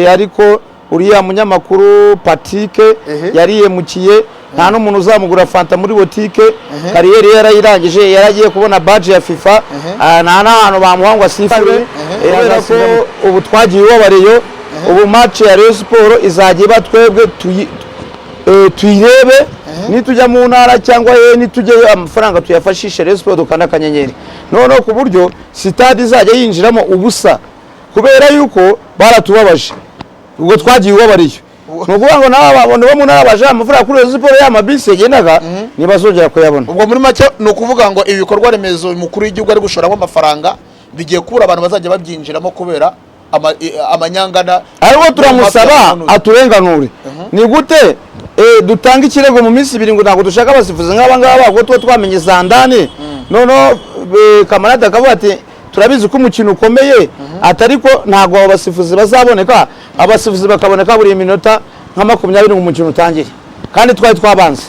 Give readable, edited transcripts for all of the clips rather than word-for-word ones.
Ariko uriya munyamakuru Patrick yariyemukiye, nta n'umuntu uzamugura fanta muri botike. Carrière ye yarayirangije, yaragiye kubona badge ya FIFA. Nta n'ahantu bamuha ngo asifure. Kubera ko ubu twagiye iwabareyo, ubu match ya Rayon Sport izajya iba twebwe tuyirebe nitujya mu ntara cyangwa ye nitujyayo, amafaranga tuyafashishe Rayon Sport, dukanda akanyenyeri, noneho ku buryo sitade izajya yinjiramo ubusa, kubera yuko baratubabaje. Ubwo twagiye iwabariyo, ni ukuvuga ngo nabo babona bo mu ntara baje amafaranga kuri Rayon Sport, ya mabisi yagendaga ntibazongera kuyabona. Ubwo muri make ni ukuvuga ngo ibi bikorwa remezo umukuru w'igihugu ari gushoramo amafaranga bigiye kubura abantu bazajya babyinjiramo kubera amanyangana. Ariko turamusaba aturenganure. Ni gute dutanga ikirego mu minsi 2 ngo ntabwo dushaka abasifuzi nk'aba ngaba, kuko tuba twamenye za ndani? Noneho kamarade akavuga ati: "Turabizi ko umukino ukomeye," ati: "Ariko ntabwo abo basifuzi bazaboneka." Abasifuzi bakaboneka buri minota nka 20 ngo umukino utangire, kandi twari twabanze.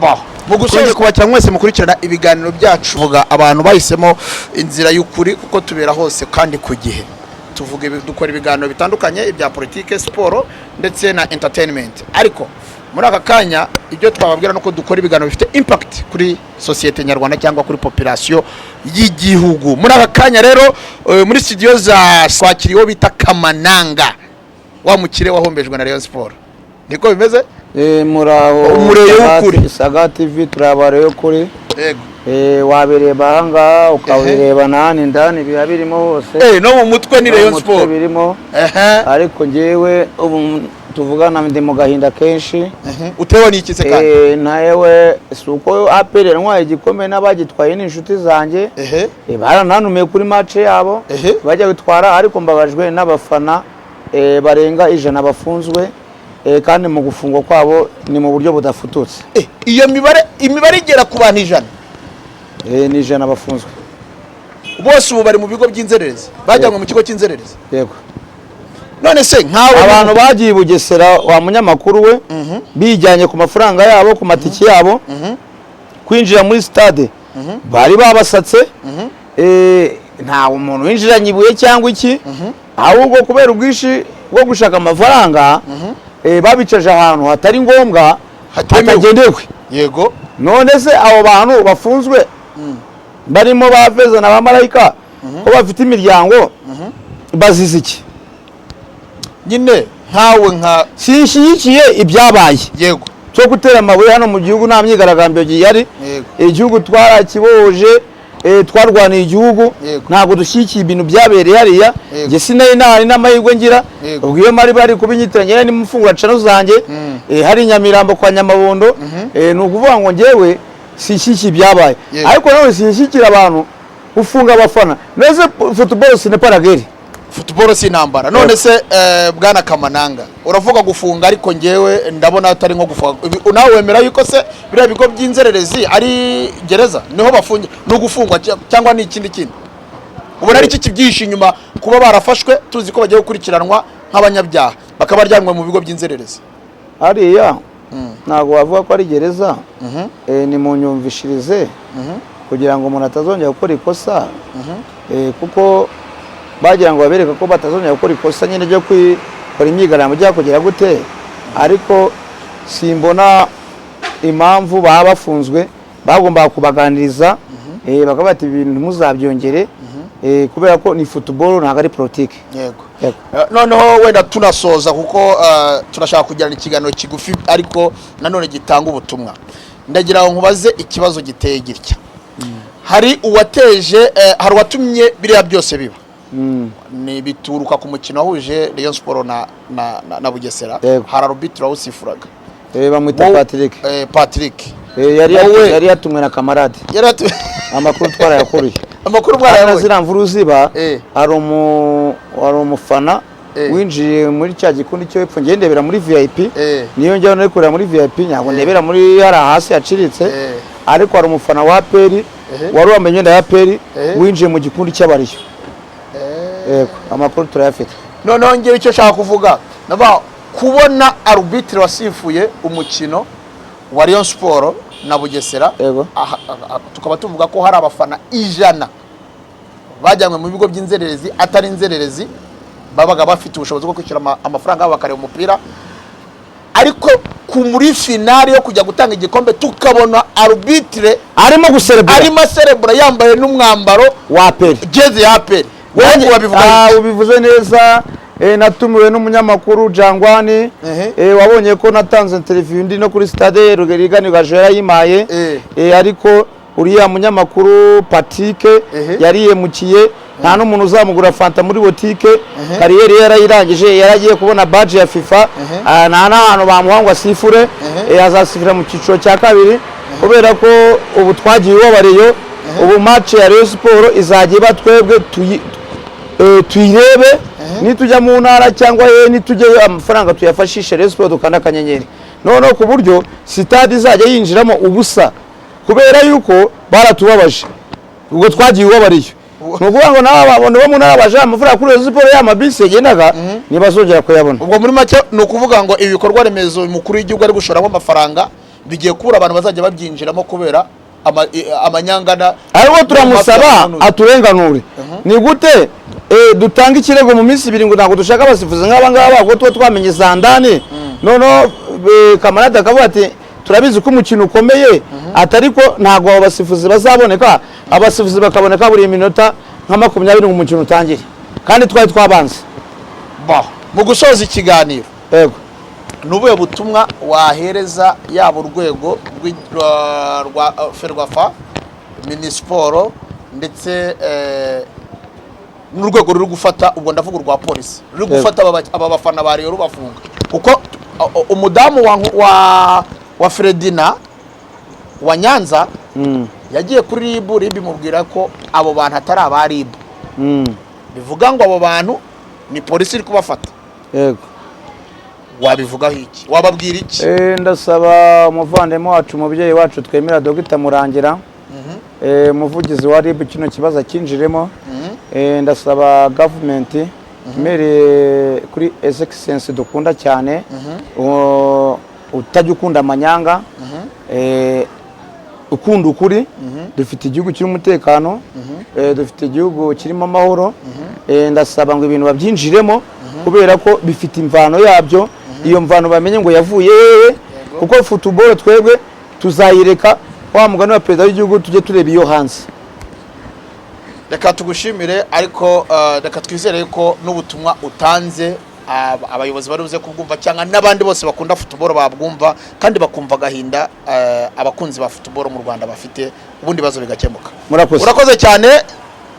Ba mu gusoza, kubakira mwese mukurikirana ibiganiro byacu, vuga abantu bahisemo inzira y'ukuri, kuko tubera hose kandi ku gihe. Tuvuga dukora ibiganiro bitandukanye, ibya politike, siporo ndetse na entertainment. Ariko muri aka kanya ibyo twababwira nuko dukora ibiganiro bifite impact kuri sosiyete nyarwanda cyangwa kuri population y'igihugu. Muri aka kanya rero, muri studio za twakiriyeho bita Kamananga, wa mukire wahombejwe na Rayon Sport. Niko bimeze? Muraho. Umureyo w'ukuri. Saga TV, turabareyo kuri. Yego. Wabireba ahangaha, ukabireba nahandi ndani, biba birimo hose. No mu mutwe ni Rayon Mu mutwe Sport. birimo. Ariko njyewe ubu tuvugana ndi mu gahinda kenshi. Utewe n'iki se kandi? Nawe si uko APR yantwaye igikombe, n'abagitwaye ni inshuti zanjye. Baranantumiye kuri match yabo bajya gutwara, ariko mbabajwe n'abafana barenga 100 bafunzwe, kandi mu gufungwa kwabo ni mu buryo budafututse. Iyo mibare, imibare igera ku bantu 100? Ni 100 bafunzwe. Bose ubu bari mu bigo by'inzererezi, bajyanywe mu kigo cy'inzererezi? Yego. None se nkawe Abantu bagiye i Bugesera, wa munyamakuru we, bijyanye ku mafaranga yabo, ku matiki yabo, kwinjira muri stade bari babasatse. Nta umuntu winjiranye ibuye cyangwa iki, ahubwo kubera ubwinshi bwo gushaka amafaranga, babicaje ahantu hatari ngombwa, hatemewe, hatagendewe. None se abo bantu bafunzwe barimo ba Feza na ba Marayika, ko bafite imiryango, bazize iki? Nyine nkawe nka Sinshyigikiye ibyabaye cyo gutera amabuye. Hano mu gihugu nta myigaragambyo yari. Igihugu twarakibohoje, twarwaniye igihugu. Ntabwo dushyigikiye ibintu byabereye hariya. Njye sinari nahari, n'amahirwe ngira. Ubwo iyo mari bari kubinyitiranya nari mufungura channel zanjye, hari Nyamirambo kwa Nyamabondo. Ni ukuvuga ngo njyewe sinshyigikiye ibyabaye, ariko nawe sinshyigikira abantu gufunga abafana. Neze football ce n'est pas la guerre. Football si intambara. None se, bwana Kamananga, uravuga gufunga, ariko ngewe ndabona atari nko gufunga. Nawe wemera yuko se biriya bigo by'inzererezi ari gereza, niho bafungiye, ni ugufungwa cyangwa ni ikindi kintu? Ubona ari iki kibyihishe inyuma kuba barafashwe, tuzi ko bagiye gukurikiranwa nk'abanyabyaha, bakaba baryamwe mu bigo by'inzererezi? Hariya ntabwo wavuga ko ari gereza. Ni mu nyumvishirize kugira ngo umuntu atazongera gukora ikosa, kuko bagira ngo babereke ko batazongera gukora ikosa nyine ryo gukora imyigaragambyo ijya kugera gute. Ariko simbona impamvu baba bafunzwe. Bagombaga kubaganiriza, bakavuga bati: "Ibintu ntimuzabyongere," kubera ko ni football, ntabwo ari politiki. Yego. Noneho wenda tunasoza, kuko turashaka kugirana ikiganiro kigufi ariko nanone gitanga ubutumwa, ndagira ngo nkubaze ikibazo giteye gitya: hari uwateje, hari uwatumye biriya byose biba. Ni bituruka ku mukino wahuje Rayon Sport na Bugesera. Hari arbitre wawusifuraga. Bamwita Patrick. Patrick. Yari yatumwe na kamarade. Amakuru twarayakuruye. Amakuru Hano mwarayabonye. ziriya mvuru ziba, hari umufana winjiye muri cya gikundi cyo hepfo. Ngiye ndebera muri VIP. Niyo njyaho nari kureba muri VIP, ntabwo ndebera muri hariya hasi haciriritse. Ariko hari umufana wa APR wari wambaye imyenda ya APR winjiye mu gikundi cy'abariyo. Yego, amakuru turayafite. Noneho ngewe icyo nshaka kuvuga, ndavuga kubona arbitre wasifuye umukino wa Rayon Sport na Bugesera, tukaba tuvuga ko hari abafana 100 bajyanywe mu bigo by'inzererezi, atari inzererezi. Babaga bafite ubushobozi bwo kwishyura amafaranga yabo bakareba umupira, ariko ku muri finale yo kujya gutanga igikombe tukabona arbitre arimo guserebura, arimo aserebura yambaye n'umwambaro wa APR, jezi ya APR. Wowe wabivuga iki? Ubivuze neza. Natumiwe n'umunyamakuru Jangwani. Wabonye ko natanze interview ndi no kuri stade, Rigani Gaju yarayimaye. Ariko uriya munyamakuru Patrick yariyemukiye, nta n'umuntu uzamugura fanta muri botike. Carrière ye yarayirangije, yaragiye kubona badge ya FIFA. Nta n'ahantu bamuha ngo asifure. Azasifira mu cyiciro cya kabiri, kubera ko ubu twagiye iwabariyo. Ubu match ya Rayon Sport izajya iba twebwe tuyirebe nitujya mu ntara cyangwa he nitujyayo, amafaranga tuyafashishe Rayon Sport, dukanda akanyenyeri. Noneho ku buryo sitade izajya yinjiramo ubusa, kubera yuko baratubabaje ubwo twagiye iwabariyo. Ni ukuvuga ngo nabo abantu bo mu ntara baje amafaranga kuri Rayon Sport, ya mabisi yagendaga ntibazongera kuyabona. Ubwo muri make ni ukuvuga ngo ibi bikorwa remezo umukuru w'igihugu ari gushoramo amafaranga bigiye kubura abantu bazajya babyinjiramo kubera amanyangana. Ariko turamusaba aturenganure. Ni gute dutanga ikirego mu minsi 2 ngo ntabwo dushaka abasifuzi nk'aba ngaba, kuko tuba twamenye zandani? Noneho kamarade akavuga ati: "Turabizi ko umukino ukomeye," ati: "ariko ntabwo abo basifuzi bazaboneka." Abasifuzi bakaboneka buri minota nka 20 ngo umukino utangire, kandi twari twabanze. Bah, mu gusoza ikiganiro, Yego. ni ubuhe butumwa wahereza yaba urwego rwa FERWAFA, Minisiporo, ndetse n'urwego ruri gufata, ubwo ndavuga urwa polisi ruri gufata aba bafana ba Rayon rubafunga? Kuko umudamu wa Fredina wa Nyanza yagiye kuri RIB, RIB imubwira ko abo bantu atari aba RIB. Bivuga ngo abo bantu ni polisi iri kubafata. Yego. Wabivugaho iki? Wababwira iki? Ndasaba umuvandimwe wacu, umubyeyi wacu twemera, Dogita Murangira, umuvugizi wa RIB, kino kibazo akinjiremo. Ndasaba gavumenti imereye kuri His Excellency dukunda cyane, utajya ukunda amanyanga, ukunda ukuri. Dufite igihugu kirimo umutekano, dufite igihugu kirimo amahoro. Ndasaba ngo ibintu babyinjiremo, kubera ko bifite imvano yabyo. Iyo mvano bamenye ngo yavuye hehe, kuko football twebwe tuzayireka wa mugani wa perezida w'igihugu, tujye tureba iyo hanze. Reka tugushimire, ariko reka twizere ko n'ubutumwa utanze abayobozi bari buze kubwumva, cyangwa n'abandi bose bakunda football babwumva, kandi bakumva agahinda abakunzi ba football mu Rwanda bafite, ubundi ibibazo bigakemuka. Murakoze. Urakoze cyane.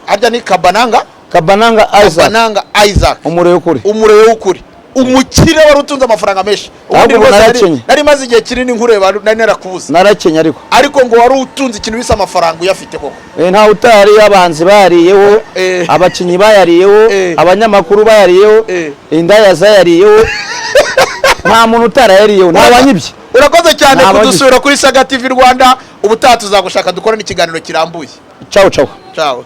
Harya ni Kabananga? Kabananga Isaac. Kabananga Isaac. Umuriro w'ukuri. Umuriro w'ukuri, umukire wari utunze amafaranga menshi ubundi. Ahubwo Rwose narakenye. Nari maze igihe kinini nkureba, nari narakubuze. Narakenye ariko. Ariko ngo wari utunze ikintu bisa amafaranga, uyafite koko? Ntawe utari. Abahanzi bayariyeho, abakinnyi bayariyeho, abanyamakuru bayariyeho, indaya zayariyeho, nta muntu utarayariyeho, nta banyibye. Urakoze cyane Nta banyibye. kudusura kuri Saga TV Rwanda. Ubutaha tuzagushaka dukore n'ikiganiro kirambuye. Ciao ciao. Ciao.